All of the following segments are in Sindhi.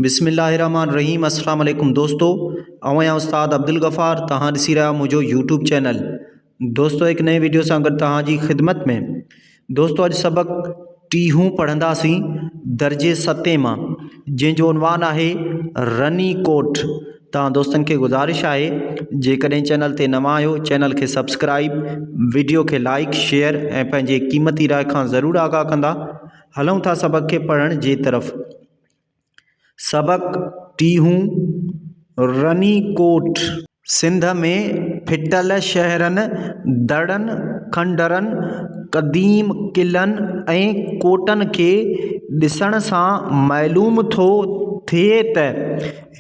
بسم الله الرحمن الرحيم السلام عليڪم دوستو آئون آهيان استاد عبدالغفار توهان ڏسي رهيا منهنجو يوٽيوب چينل دوستو هڪ نئين ويڊيو سان گڏ توهان جي خدمت ۾ دوستو اڄ سبق ٽيهون پڙهنداسين درجي ستين مان جنهن جو عنوان آهي رني ڪوٽ توهان دوستن کي گذارش آهي جيڪڏهن چينل تي نوان آهيو چينل کي سبسڪرائب ويڊيو کي لائڪ شيئر ۽ پنهنجي قيمتي راء کان ضرور آگاهه ڪندا هلون ٿا سبق کي پڙهڻ جي طرف. سبق ٽيهون، رني ڪوٽ. سنڌ ۾ ڦٽل شهرن، دڙن، کنڊرن، قديم قلعن ۽ ڪوٽن کي ڏسڻ سان معلوم ٿو ٿئي ته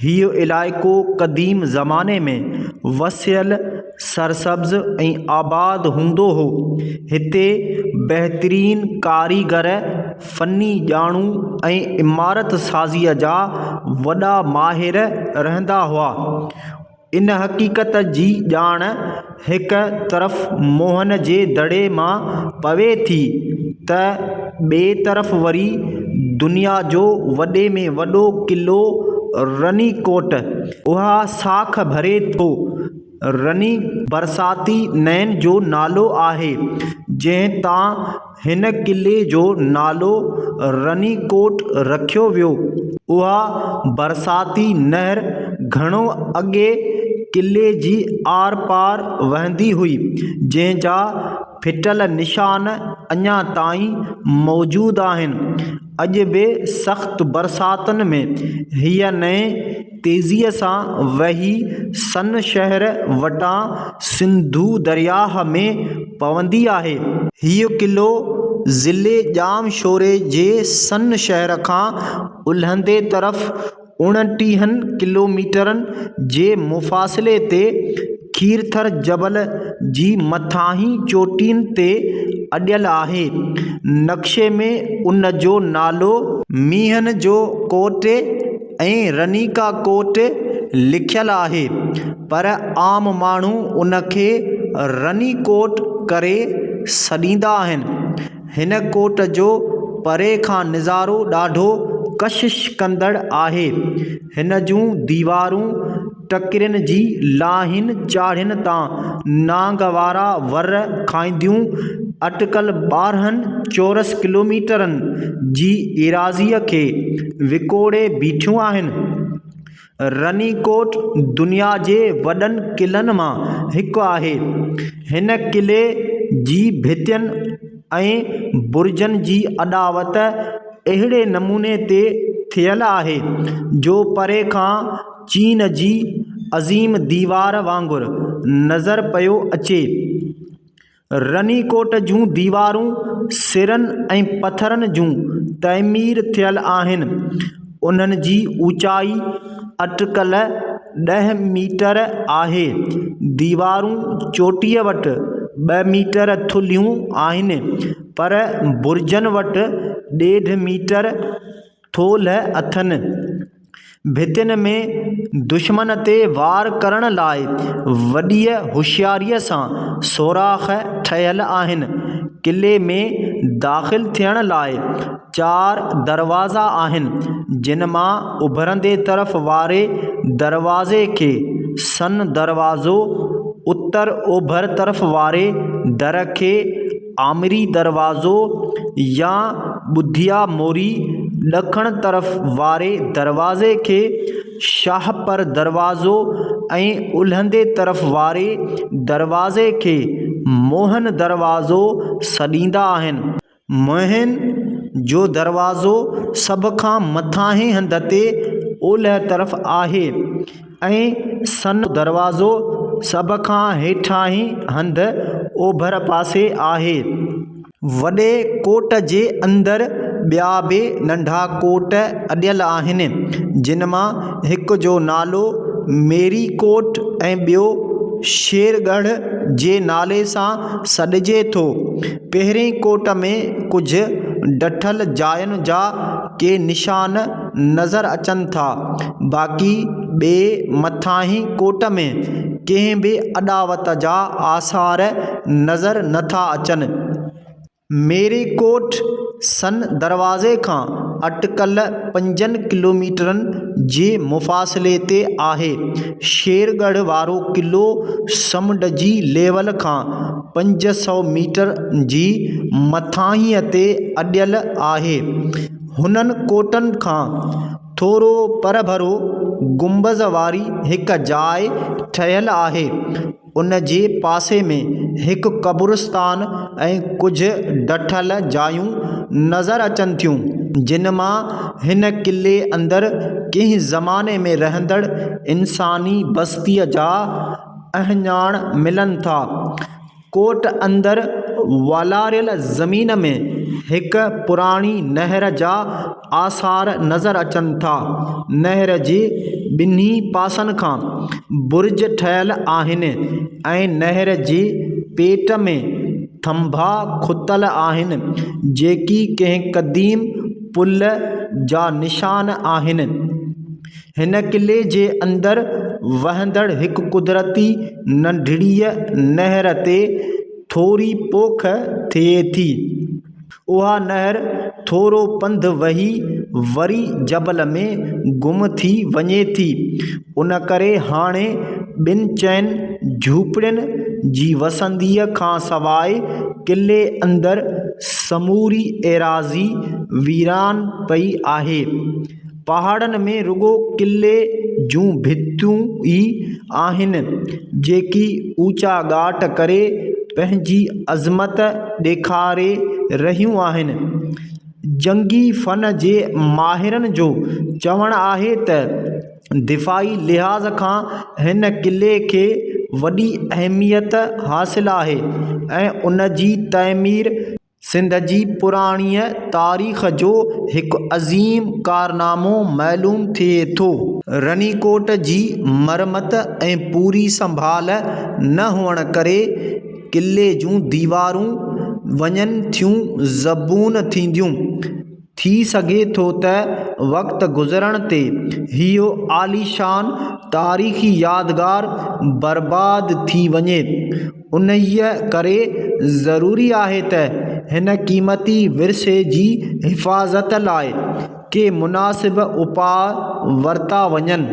هيء علائقو قديم زماني ۾ وسيل، سرسبز ۽ آباد هوندو هو. هتي بهترين ڪاريگر، فني ڄاڻو ۽ عمارت سازيء جا وڏا ماهر رهندا هئا. ان حقيقت جي ڄاڻ هڪ طرف موهن جي دڙي مان پوي ٿي ته ٻئي طرف وري دنيا جو وڏي ۾ وڏو قلعو رني ڪوٽ اها ساک ڀري ٿو. رني برساتي نئن جو نالو آهي، جنهن تان هن قلعي جو نالو رني ڪوٽ رکيو ويو. اها برساتي نهر گهڻو اڳي قلعي جي آرپار وهندي هئي، جنهن جا ڦٽل نشان اڃا تائين موجود آهن. اڄ به سخت برساتن ۾ هيء نئين تيزيء سان وهي سن شهر وٽان سنڌو درياهه ۾ پوندي آهي. هيء قلعو ضلعي ڄام شوري جي سن شهر کان الهندي طرف اڻٽيهن ڪلوميٽرن جي مفاصلي تي کيرٿر جبل جي مٿاهين چوٽين تي اڏيل آهي. نقشي ۾ ان جو نالو مينهن جو ڪوٽ ۽ رنيڪا ڪوٽ لکيل آهي، پر عام ماڻهو ان کي رني ڪوٽ ڪري سڏيندا آهن. هن ڪوٽ جو پري کان نظارو ڏاڍو ڪشش ڪندڙ آهي. هن جون ديوارون ٽڪرين جي لاهين چاڙهين تان نانگ وارا ور کائينديون اٽڪل 12 چورس ڪلوميٽرن جي ايراضيء کي وڪوڙي بيٺيون آهن. رني ڪوٽ دنيا جي وڏن قلعن مان هڪ آهي. هن قلعي جي ڀتين ۽ برجن جي اڏاوت اهڙي نموني تي ٿيل آهي، جو پري کان چين جي عظيم ديوار وانگر نظر پيو اچي. رني ڪوٽ جون ديوارون سرن ۽ پٿرن جون تعمير ٿيل آهن. انهن جي اوچائي اٽڪل 10 ميٽر آهي. ديوارون چوٽيء وٽ 2 ميٽر ٿلهيون آهن، پر برجن وٽ ڏيڍ ميٽر ٿولهه اٿن. ڀتين ۾ دشمن تي وار ڪرڻ لاء وڏيء هوشياريء سان سوراخ ٺهيل آهن. قلعي ۾ داخل ٿيڻ لاء چار دروازا آهن، جن مان اڀرندي طرف واري دروازي کي سن دروازو، اتر اوڀر طرف واري در کي آمري دروازو يا ٻڌيا موري ڏکڻ طرف واري دروازي کي شاهپر دروازو ۽ الهندي طرف واري دروازي کي موهن دروازو سڏيندا آهن. موهن جو دروازو سڀ کان مٿاهين هنڌ تي اولهه طرف آهي ۽ سن دروازو سڀ کان هيٺاهين هنڌ اوڀر پاسي آهي. وڏي ڪوٽ جي اندر ٻيا به ننڍا ڪوٽ اڏيل آهن، جن مان هڪ جو نالو ميري ڪوٽ ۽ ٻيو شيرڳڙهه جي نالي سان سڏجي ٿو. پهرين ڪوٽ ۾ ڪجهه ڊٺل جاين جا ڪي نشان نظر اچن ٿا، باقي ٻئي مٿاهين ڪوٽ ۾ ڪنهن به اڏاوت جا آثار نظر نه ٿا اچن. ميري ڪوٽ سن دروازي کان اٽڪل پنجن ڪلوميٽرن جي مفاصلي تي آهي. شيرڳڙهه وارو قلعو سمنڊ جي ليول کان 500 ميٽر جي مٿاهينء تي اڏيل آهي. هنن ڪوٽن کان ٿورو پرڀرو گنبذ واري هڪ جاء ٺهيل آهي. ان جي پاسي ۾ هڪ قبرستان ۽ ڪجهه ڊٺل جايون نظر اچن ٿيون، جن مان هن قلعي اندر ڪنهن زماني ۾ رهندڙ انساني بستيء جا اهڃاڻ ملن ٿا. ڪوٽ اندر والاريل زمين ۾ هڪ پراڻي نهر جا آثار نظر اچن ٿا. نهر جي ٻنهي پاسن کان برج ٺهيل آهن ۽ نهر جي پيٽ ۾ ٿنڀا کتل آهن، جيڪي ڪنهن قديم پل جا نشان آهن. هن قلعي جي اندر وهندڙ هڪ قدرتي ننڍڙيء نهر تي ٿوري پوک ٿئي ٿي. اها نهر ٿورو پنڌ وهي وري جبل ۾ گم ٿي وڃي ٿي. ان ڪري هاڻي ٻن چئن جهوپڙين جي وسنديء کان سواء قلعي اندر سموري ايراضي ويران پئي آهي. پهاڙن ۾ رڳو قلعي جون ڀتيون ئي آهن، جيڪي اوچا ڳاٽ ڪري پنهنجي عظمت ڏيکاري رهيون آهن. جنگي فن جي ماهرن جو چوڻ آهي ته دفاعي لحاظ کان هن قلعي کي وڏي اهميت حاصل آهي ۽ ان جي تعمير سنڌ جي پراڻيء تاريخ جو هڪ عظيم ڪارنامو معلوم ٿئي ٿو. رني ڪوٽ جي مرمت ۽ پوري سنڀال نه هئڻ ڪري قلعي جون ديوارون وڃن ٿيون زبون ٿينديون. ٿي سگهي ٿو ته وقت گذرڻ تي هيء عاليشان تاريخي يادگار برباد ٿي وڃي. انهيء ڪري ضروري آهي ته هن قيمتي ورثي جي حفاظت لاء ڪي مناسب اپاء ورتا وڃن.